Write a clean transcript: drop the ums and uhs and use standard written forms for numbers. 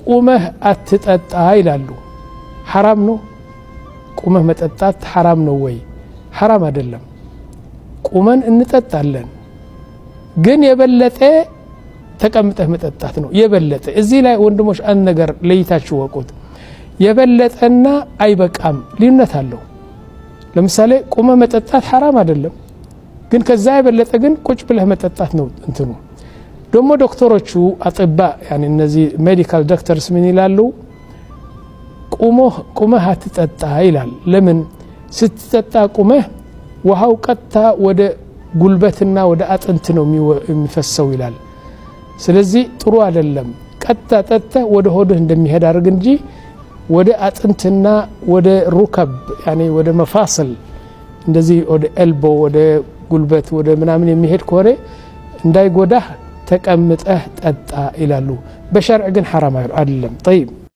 ቁመህ አትጠጣ ይላሉ። ሐራም ነው? ቁመህ መጠጣት ሐራም ነው ወይ? ሐራም አይደለም። ቁመን እንጠጣለን፣ ግን የበለጠ ተቀምጠህ መጠጣት ነው የበለጠ። እዚህ ላይ ወንድሞች አንድ ነገር ለይታችሁ ወቁት። የበለጠና አይበቃም ልዩነት አለው። ለምሳሌ ቁመህ መጠጣት ሐራም አይደለም፣ ግን ከዛ የበለጠ ግን ቁጭ ብለህ መጠጣት ነው። እንትኑ ደግሞ ዶክተሮቹ أطباء يعني እነዚህ medical doctors ምን ይላሉ? ቁመህ አትጠጣ ይላል። ለምን? ስትጠጣ ቁመህ ውሃው ቀጥታ ወደ ጉልበትና ወደ አጥንት ነው የሚፈሰው ይላል። ስለዚህ ጥሩ አይደለም። ቀጥታ ጠጥተህ ወደ ሆድህ እንደሚሄድ አድርግ እንጂ ወደ አጥንትና ወደ ركب يعني ወደ مفاصل እንደዚህ ወደ elbow፣ ወደ ጉልበት፣ ወደ ምናምን የሚሄድ ከሆነ እንዳይጎዳህ ተቀምጠህ ጠጣ ይላሉ። በሸርዕ ግን ሐራም አይደለም። طيب።